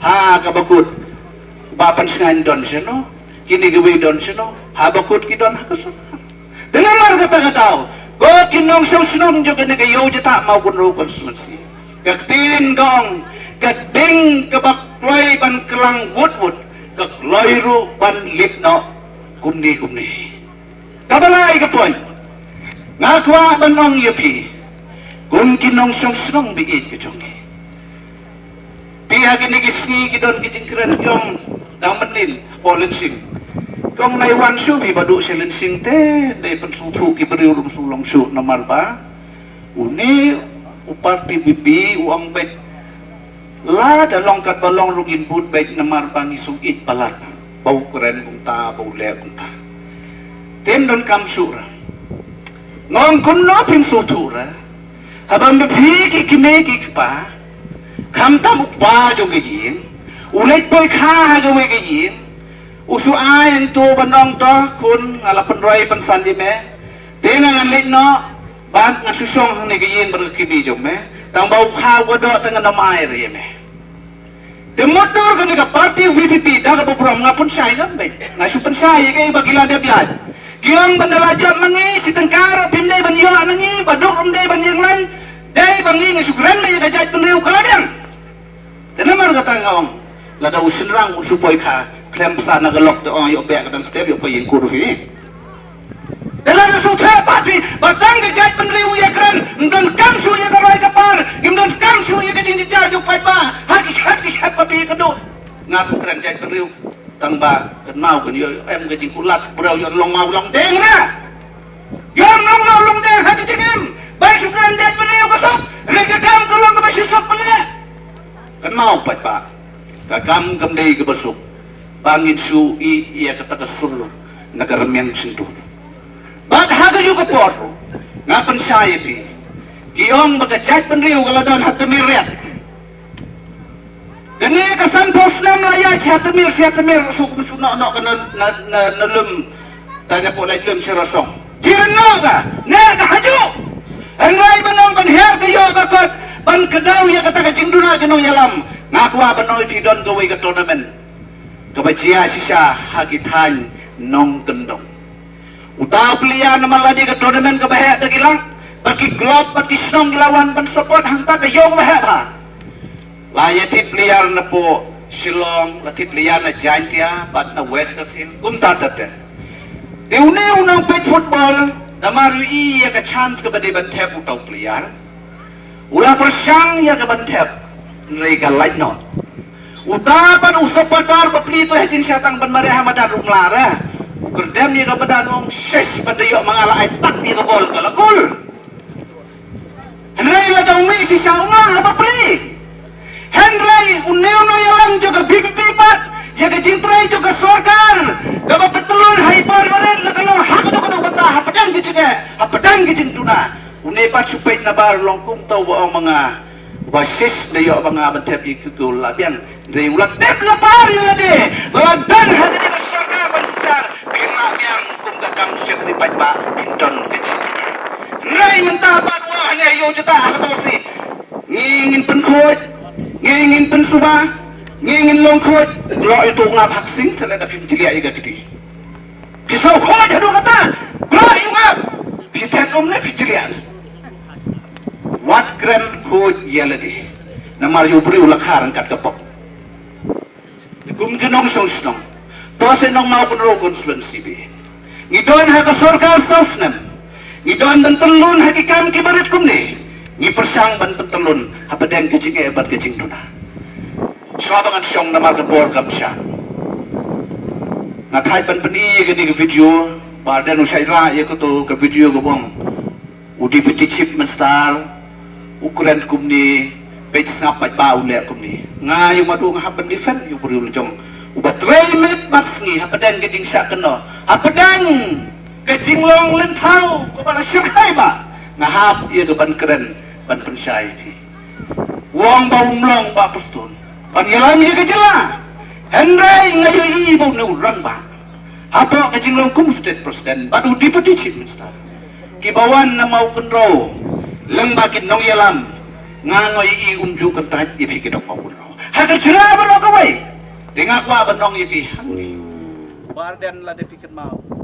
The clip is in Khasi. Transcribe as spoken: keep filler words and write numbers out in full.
Ha kaba kut ba pynshngaiñ don shano, kine kiwei don shano, ha ba kut ki don ha ka sorkar. Te namar kata ka daw, ko ki nongshong shnong jong kane ka Ïew Jatah Mawkynrew constituency, ka ktien ka ong, ka ding kaba kloi ban klang wut wut, ka kloi ruh ban lip noh kumne kumne. Kaba lai ka point, nga kwah ban ong ïa phi, kum ki nongshong shnong ba ïeit ka jong ngi, phi ha kine ki sngi ki don ki jingkren ki ong, dang mynnin hapoh Lyngsing, ki ong nai wan shuh phi ba duh sha Lyngsing te, dei pynsngewthuh ki briew ruh shu long shuh namar ba une u party VPP u ong beit, lada long katba long ruh ngin bud beit namar ba ngi sngewsih palat ba u kren kumta, ba u leh kumta. Te ym donkam shuh re. Nga ong kumno phim sngewthuh re, haba ma phi ki kmie ki kpa, khamtam u kpa jong ka ïing, u leit poi kha ha kawei ka ïing, u shu ai hangto ban ong, to khun, nga la pynroi pynsan ïa me, te nga ngan leit noh, bad ngan shu shong hangne ka ïing bad ka kmie jong me, tang ba u kha u doh te ngan ym ai re ïa me. Te mutdur kane ka party VPP da kaba burom, nga pynshai ngam beit, nga shu pynshai ïa kiba ki la dep ïaid. Ki ong ban da la jop ma ngi shi tyngka ruh phim dei ban ïoh na ngi, ba duk ruh ym dei ban ïeng lain, dei ba ngi ngi shu kren da ïa ka jaitbynriew, ka la biang. Te namar kata nga ong, lada u shynrang u shu poi kha, khlem sa na ka lok te ong ïoh beh ka dang step, ïoh poi ïing kur phi. Te lada shu thep pat phi ba tang ka jaitbynriew ïa kren, ym donkam shuh ïa ka roi ka par, ym donkam shuh ïa ka jingjynjar jong paidbah. Ha ki khat ki khat ba phi ka duk, nga kren jaitbynriew, tang ba kynmaw kan ïoh em ka jingkulat, briew ïoh long maw long deng na. Ïoh long maw long deng ha ka jingim. Ba shu kren jaitbynriew ka suk, re ka kam ka long kaba shu suk pynleh. Kynmaw paidbah, ka kam kam dei kaba suk ba ngin shu ïeh ïa kata ka sur na ka rmiang shyntur. Bad ha kajuh ka por ruh nga pynshai ïa phi, ki ong ba ka jaitbynriew ka la don ha tmier riat. Kane ka sanphew snem la ïaid sha tmier sha tmier, suk suk noh noh ka na na na, na lum. Tang ïa phi leit lum sha rasong, jyrngam ka ne ka hajuh. Hynrei ban ong ban hiar ka ïoh ka kot ban kdew ïa kata ka jingduna ka nongïalam, nga kwah ban ong ïa phi, don kawei ka tournament kaba jia shisha ha ki thaiñ nongkyndong. Uta u player namar lade ka tournament kaba heh da ki lak, bad ki club bad ki shnong ki la wan ban support hangta ka ïew kaba heh bha. La ïa thied player na poh Shillong, la thied player na Jaintia bad na West Khasi Hills, kumta ter ter. Te une u nongpeit football, namar u ïohi ïa ka chance kaba dei ban thep uta u player, u la pyrshang ïa ka ban thep, hynrei ka lait noh. Uta pat u supporter ba plie to ha jingshatang ban mareh ha madan ruh um lah re. U kyrdem ïa ka madan, u ong, shish, ban da ïoh ma nga la ai tak ïa ka bol ka la kul. Hynrei lada u mih shisha u ngah haba plie. Hynrei une u nongïalam jong ka VPP pat, ïa ka jingtrei jong ka sorkar, kaba pyntyllun ha i por barit, la ka long ha kano kano ka bynta, hapdeng ka jingeh, hapdeng ka jingduna. Une pat shu peit na bar, long kumta uba ong ma nga, ba shish, da ïoh ma nga ban thep ïa ki goal la biang. Hynrei u la tip lypa ïa lade ba la don ha kane ka sorkar ban synshar, phin lah biang kum ka kam shakri paidbah, phin don ka jingduna. Hynrei mynta pat, wa, hane ha Ïew Jatah ha ka Tawsi, ngi ngin pynkhuid, ngi ngin pynsuba, ngi ngin long khuid. Kloi ïa uto u ngap ha ksing, sa lada phim jylliew ïa ka kti. Phi sngewkhuid haduh katta, kloi ïa u ngap. Phi thet kumne, phi jylliew. Wat kren khuid ïa lade, namar ïa u briew la kha ryngkat ka pop. Te kum ki nongshong shnong, to shnong Mawkynrew constituency ba ngi don ha ka sorkar saw snem, ngi don ban tyllun ha ki kam kiba rit kumne, ngi pyrshang ban pyntyllun hapdeng ka jingeh bad ka jingduna. Shuwa ba ngan shong namar ka por kam shah, nga thait ban pyni ïa kane ka video, ba dang u shait rah ïa kato ka video kaba ong u Deputy Chief Minister u kren kumne, peit sngap paidbah, u leh kumne. Nga, ïa u Madu, nga hap ban defend ïa u briew la jong, uba trei miet bad sngi hapdeng ka jingshah kynnoh, hapdeng ka jinglong lynthaw kaba la shyrkhei, ba nga hap ïa ka ban kren, ban pynshai ïa phi. U ong ba um long Bah Prestone ban ïalam ïa ka jylla. Hynrei nga ïohi ba une u rangbah hapoh ka jinglong kum State President bad u Deputy Chief Minister, kiba wan na Mawkynrew lyngba ki nongïalam, nga, nga ïohi um ju kyntait ïa phi ki nong Mawkynrew. Ka jra baroh kawei. Te nga kwah ban ong ïa phi hangne. Bah Ardent, lada phi kynmaw.